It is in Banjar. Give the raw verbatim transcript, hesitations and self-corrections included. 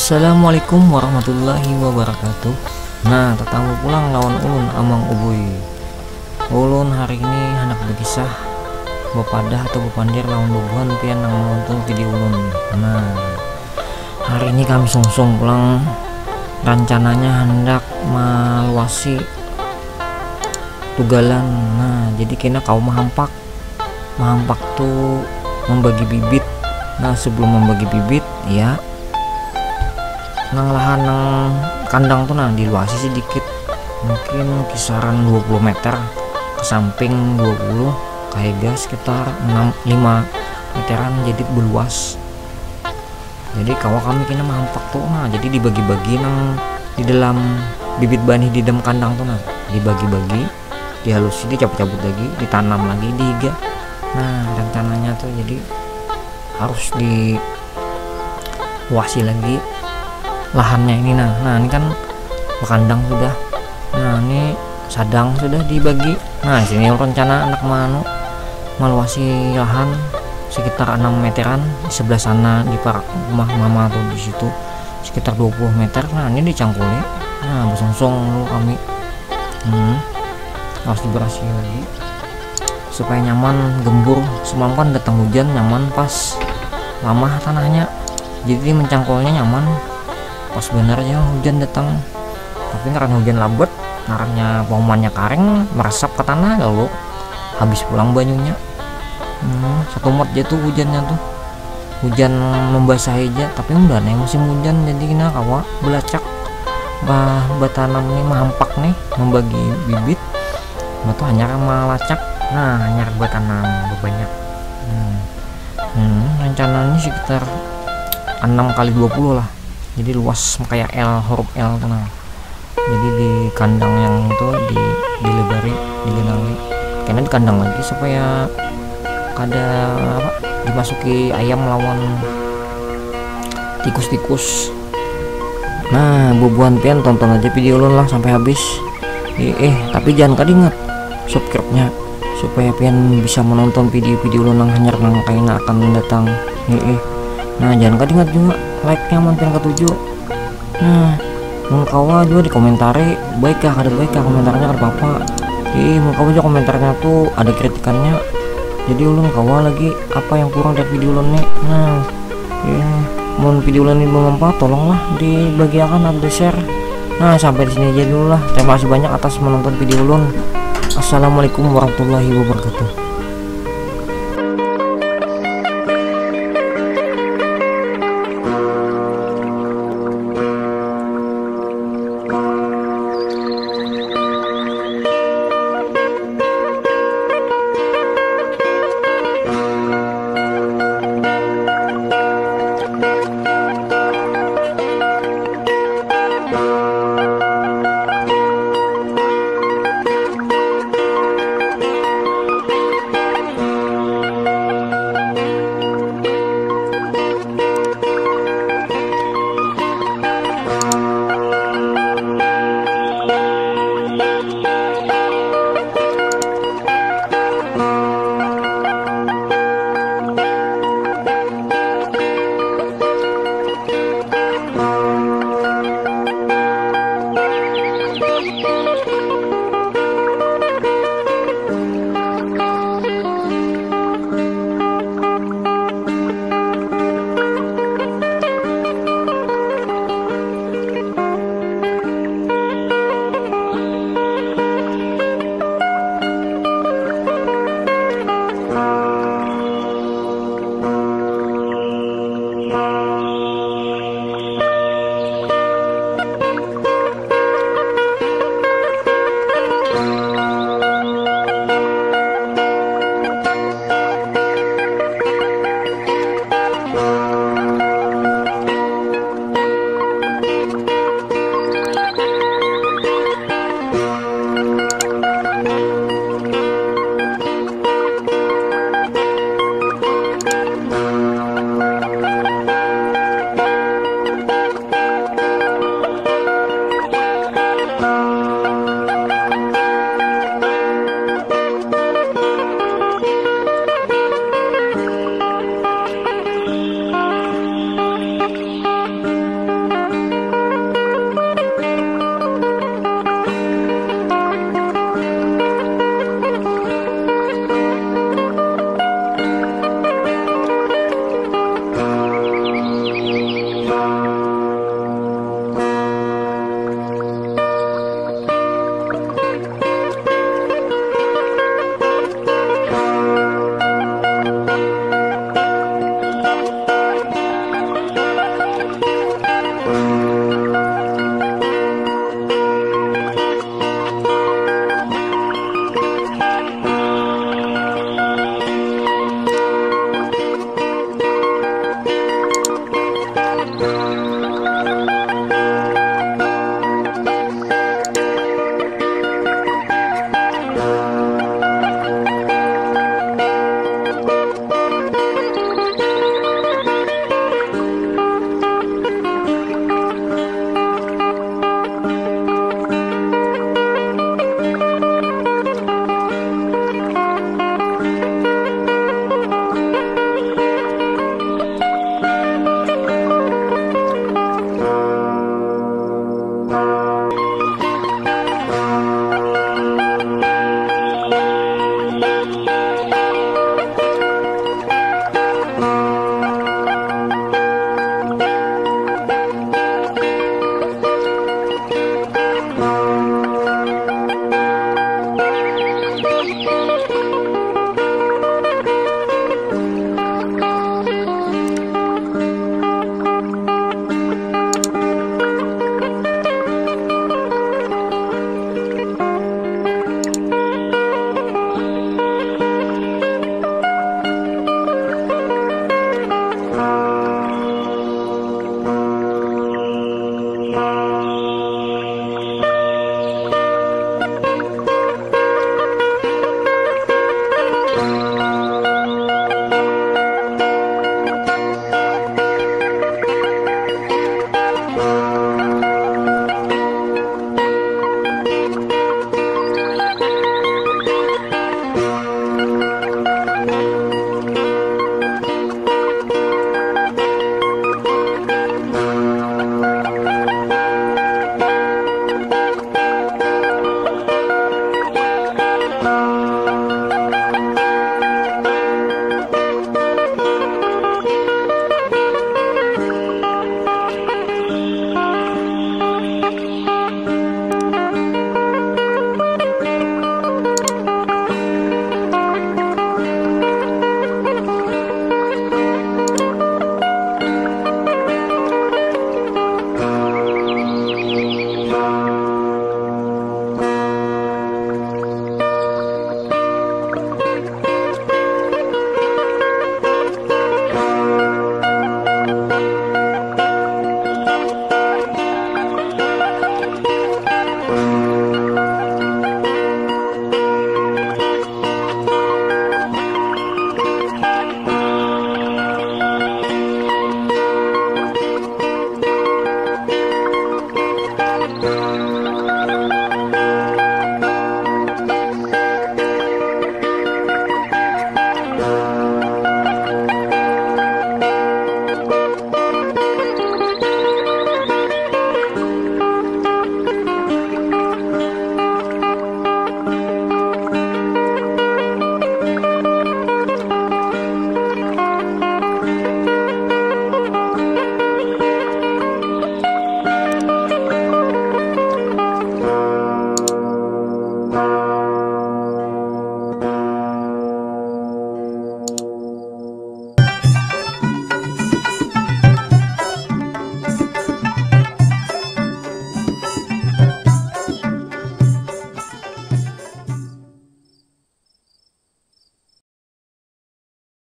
Assalamualaikum warahmatullahi wabarakatuh. Nah, tatamu pulang lawan ulun, Amang Ubui. Ulun hari ini handak bakisah, bapadah atau bapandir lawan bubuhan pian nang manonton video ulun. Nah, hari ini kami sungsung pulang, rancananya handak maluasi tugalan. Nah, jadi kena kawa mahampak. Mahampak tu membagi bibit. Nah, sebelum membagi bibit, ya, nang lahan nang kandang tu, nah, diluasi sedikit, mungkin kisaran dua puluh meter ke samping, dua puluh, kayak sekitar enam, lima meteran, jadi beluas. Jadi kawa kami kena mahampak tu, nah, jadi dibagi-bagi nang di dalam bibit banih di dalam kandang tu, nah, dibagi-bagi, dihalusi, dicabut-cabut lagi, ditanam lagi di higa. Nah, rencananya tu jadi harus diluasi lagi lahannya ini. Nah, nah, ini kan bakandang sudah. Nah, ini sadang sudah dibagi. Nah, sini rencana anak manu maluasi lahan sekitar enam meteran di sebelah sana, di parak rumah mama tuh, di situ sekitar dua puluh meter. Nah, ini dicangkuli. Nah, besongsong dulu kami. Hmm. Harus diberasihi lagi supaya nyaman gembur. Semalam kan datang hujan, nyaman pas lamah tanahnya. Jadi mencangkulnya nyaman. Pas benar ya hujan datang. Tapi karena hujan labet, karena pahumannya karing, meresap ke tanah lalu habis pulang banyunya. Hmm, satu mot aja tuh hujannya tuh. Hujan membasahi aja, tapi udah nih musim hujan, jadi kena kawa belacak. Bah, batanam nih, mahampak nih, membagi bibit. Nah, tuh hanyar malacak. Nah, hanyar batanam banyak. Hmm. Hmm, rencananya sekitar enam kali dua puluh lah. Jadi luas kayak L, huruf L tuh, nah. Jadi di kandang yang itu di dilebari, digenangi. Karena di kandang lagi supaya kada apa, dimasuki ayam lawan tikus-tikus. Nah, bubuhan pian tonton aja video ulun lah sampai habis. Eh, eh, tapi jangan kada ingat subscribe-nya supaya pian bisa menonton video-video ulun nang hanyar nang kaina akan datang. Eh, eh. Nah, jangan kada ingat juga like-nya mun pian katuju. Nah, mun kawa juga dikomentari, baik kah, kada baik kah komentarnya, kada apa-apa. Eh, mun kawa juga komentarnya tuh ada kritikannya. Jadi ulun kawa lagi apa yang kurang dari video ulun nih. Nah, ya, mun video ulun ini bermanfaat, tolonglah dibagiakan atau di-share. Nah, sampai di sini aja dulu lah. Terima kasih banyak atas menonton video ulun. Assalamualaikum warahmatullahi wabarakatuh.